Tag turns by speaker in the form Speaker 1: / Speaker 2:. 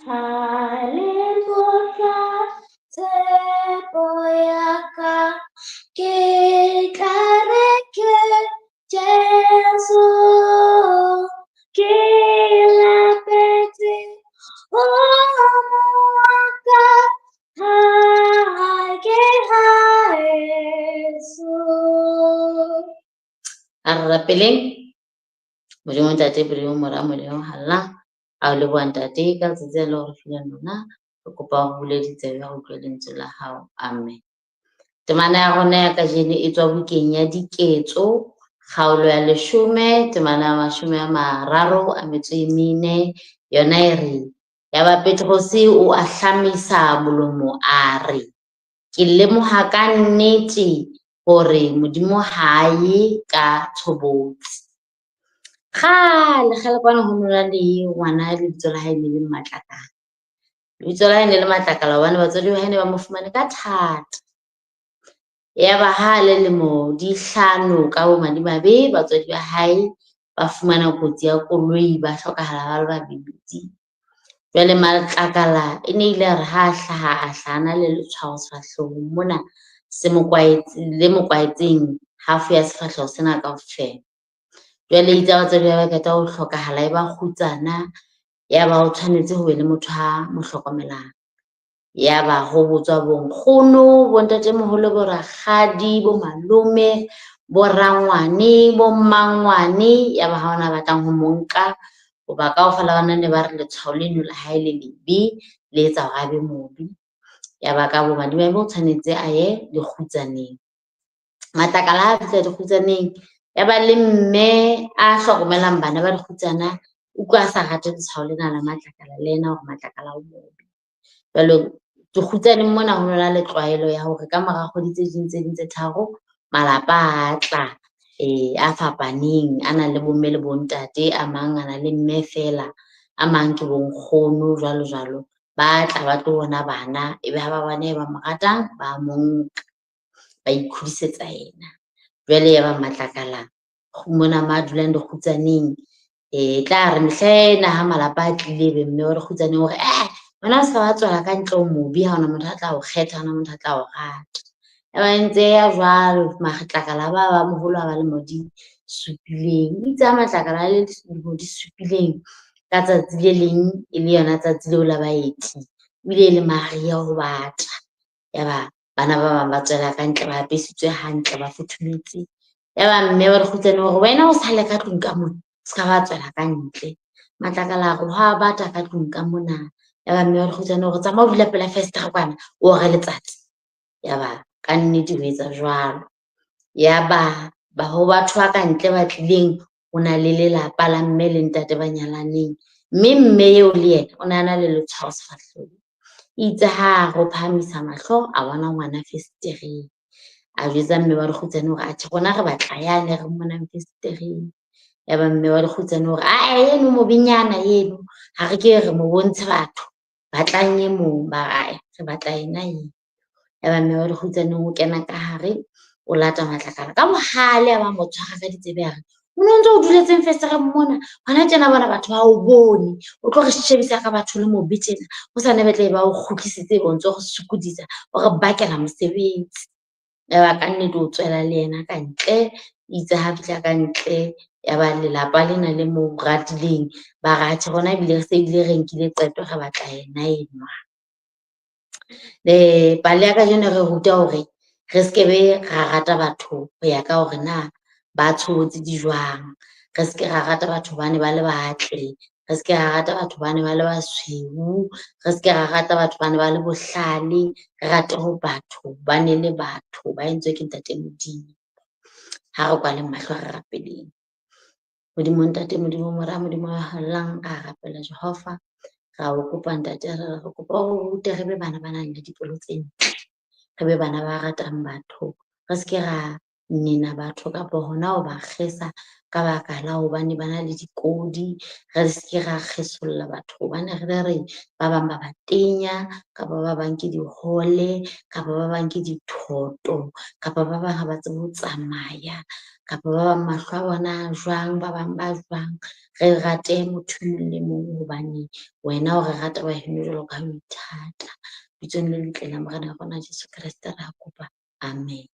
Speaker 1: Ha le mohla tshepo ya ka, ke tla re ke Jesu, ke lapetse ho wa ka, ha ke haeso.
Speaker 2: A re rapeleng. Modimo Ntate, Modimo Mora, Modimo Halala. A o leboha Ntate ka letsatsi le o re fileng lona. Re kopa o bule ditsebe re utlwe lentswe la hao. Amen. Temana ya rona ya kajeno e tswa bukeng ya Diketso, kgaolo ya 10, temana ya 34. Yona e re, yaba Petrose o ahlamisa molomo a re, ke lemoha ka nnete hore Modimo ha a ye ka tshobotsi. Kgale kgale kwana ho no na le ngwana lebitso la hae ne le Matlakala. Lebitso la hae ne le Matlakala hobane batswadi ba hae ne ba mo fumane ka thata. Yaba ha le lemo di 5 ka bomadimabe, batswadi ba hae ba fumana kotsi ya koloi, ba hlokahala ba le babedi. Jwale Matlakala e ne ile ya re ha hlaha, a hlaha a na le letshwao sefahlehong mona se mo kwaetse, le mo kwaetseng half ya sefahleho sena kaofela. Jwale itse ha batswadi ba qeta ho hlokahala e ba kgutsana, ya ba o tshwanetse ho be le motho a mo hlokomelang. Ya ba ho botswa bo nkgono, bo ntatemoholo, bo rakgadi, bo malome, bo rangwane, bo mmangwane. Ya ba ha hona batlang ho mo nka hoba kaofela bana ne ba re letshwao leno la hae le lebe, le etsa hore a be mobe. Ya ba ka bomadimabe o tshwanetse a ye dikgutsaneng. Matlakala ha fihla dikgutsaneng, ya ba le mme a hlokomelang bana ba dikgutsana, utlwa a sa rate letshwao lena la Matlakala le yena hore Matlakala o mobe. Jwale dikgutsaneng mona ho na le tlwaelo ya hore ka mora kgwedi tse ding tse ding tse tharo, malapa a tla a fapaneng, a nang le bomme le bontate, a mang a na le mme fela, a mang ke bonkgono jwalo jwalo. Ba tla ba tlo bona bana, ebe ha ba bone ba mo ratang, ba mo nka, ba ikhudisetsa yena. Jwale ya ba Matlakala mona ma dulang dikgutsaneng, tla re mehla ena ha malapa a tlile be mme wa dikgutsaneng hore wena o ska ba tswela ka ntle o mobe, ha hona motho a tla o kgetha, ha hona motho a tla o rata. Ya ba ntse ya jwalo, Matlakala ba ba moholo a ba lemo di 7. Itse ha Matlakala a le lemo di 7, ka tsatsi le leng e le yona tsatsi leo la baeti, ebile e le mariha ho bata. Ya ba bana ba bang ba tswela ka ntle, ba apesitswe hantle, ba futhumetse. Ya ba mme wa dikgutsana hore wena o sale ka tlung ka mona, o ska ba tswela ka ntle. Matlakala a re ho a bata ka tlung ka mona. Ya ba mme wa dikgutsana hore tsamaya o dula pela fesetere kwana, o ore letsatsi. Ya ba ka nnete o etsa jwalo. Ya ba ho batho ba ka ntle ba tlileng, ho na le lelapa la mme le ntate ba nyalaneng. Mme mme eo le yena o ne a na le letshwao sefahlehong. Itse ha re o phahamisa mahlo, a bona ngwana fesetereng. A jwetsa mme wa dikgutsana hore atjhe rona re batla yane re mmonang fesetereng. Ya ba mme wa dikgutsana hore ae eno mobenyana eno, ha re ke re mo bontshe batho, batlang e mong. Ba re ae re batla yena eo. Ya ba mme wa dikgutsaneng o kena ka hare, o lata Matlakala ka bohale, a ba mo tshwara ka ditsebe a re, o no ntso o duletseng fesetereng mona, hona tjena bona batho ba o bone, o tlo re shebisa ka batho le mobe tjena, ho sane ba tla be ba o kgutlisitse, o ntso re sokodisa, o re bakela mosebetsi. Ya ba ka nnete o tswela le yena ka ntle. Itse ha fihla ka ntle, ya ba lelapa lena le mo ratileng, ba re atjhe rona ebile re se ebile re nkile qeto, re batla yena enwa. Pale ya kajeno re ruta hore re skebe ra rata batho ho ya ka hore na ba tshobotsi di jwang. Re ske ra rata batho hobane ba le batle, re ske ra rata batho hobane ba le basweu, re ske ra rata batho hobane ba le bohlale. Re rate ho batho ba ne le batho ba entswe ke Ntate Modimo. Ha re kwaleng mahlo re rapeleng. Modimo Ntate, Modimo Mora, Modimo ya hallang, ra rapela Jehova. Ra o kopa Ntate, re re kopa o rute re be bana ba nang le dipelo tse ntle, re be bana ba ratang batho. Re ske ra nena batho kapa hona ho ba kgesa ka baka la hobane ba na le dikodi. Re seke ra kgesolla batho hobane re be re ba bang ba batenya, kapa ba bang ke dihole, kapa ba bang ke dithoto, kapa ba bang ha ba tsebe ho tsamaya, kapa ba bang mahlo a bona a jwang, ba bang ba jwang. Re rate motho e mong le mong hobane wena o re rata wa heno jwalo ka ha o ithata. Bitsong le letle la Morena wa rona Jesu Kreste re a kopa. Amen.